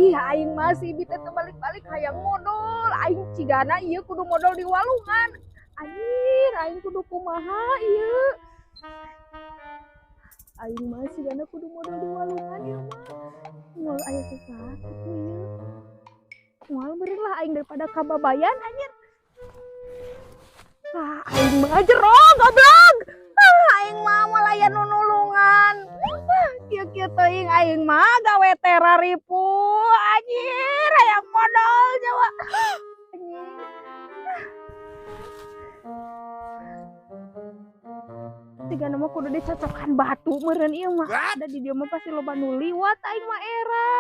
Ih, aing mah si Ibit teh balik-balik hayang modol. Aing cigana ieu kudu modol di walungan. Anjir, aing kudu kumaha ieu? Aing mah cigana kudu modol di walungan ieu mah. Moal aya sasaha kitu ieu. Moal meureun lah aing daripada kababayan, anjir. Ah, aing mah jero goblok. Ah, aing mah moal aya nu nulungan. Ah, kieu-kieu teuing aing mah gawe teh raripuh. Anjir, hayang modol nyawa. Anjing. Sigana mah kudu dicocokan batu meureun ieu mah. Da di dieu mah pasti loba nu liwat, aing mah era.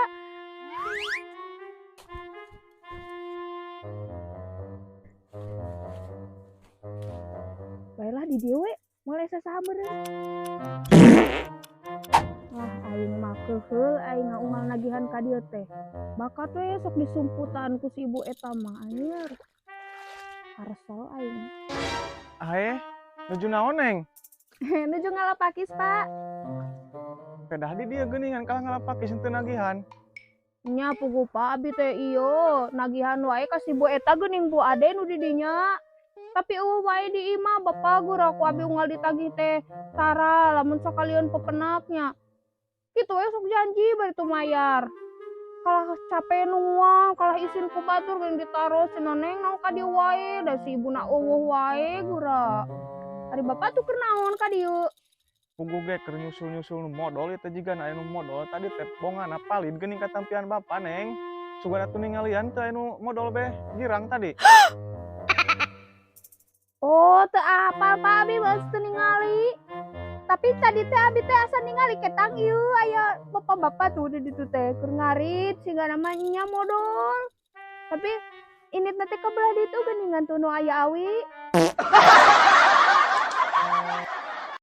Baiklah di dieu we, mulai sasaha meureun. Wah, aing mah keuheul aing ngaunggal nagihan ka dieu teh. Bakat we sok disumputan ku si ibu eta mah, anjir. Karesel aing. Aeh, nuju naon, Neng? Nuju ngala pakis, Pak. Pedah di dieu geuningan kalah ngala pakis henteu nagihan. Nya puguh, Pak, abi teh ieu nagihan wae ka si bu eta geuning, Bu Ade nu di dinya. Tapi euweuh wae di imah bapak gura ku abi unggal ditagih teh tara lamun sakalian pepenaknya. Kitu we sok janji bari teu mayar. Kalah capek nungguan, kalah isin ku batur geuning ditaros cenah, Neng, naon ka dieu wae da si ibuna euweuh wae gura. Ari bapak tuh keur naon ka dieu? Puguh ge keur nyusul-nyusul nu modol ieu teh, jigana aya nu modol tadi teh bongana palid geuning katampian bapak, Neng. Sugan atuh ningalian teu aya nu modol beh girang tadi. Oh, teu apal, Pak, abi mah teu ningali. Tapi tadi teh abi teh asa ningali ketang ieu aya bapak-bapak tuh di ditu teh keur ngarit sigana mah nya modol. Tapi ini teh ke belah ditu geuningan tuh nu aya awi.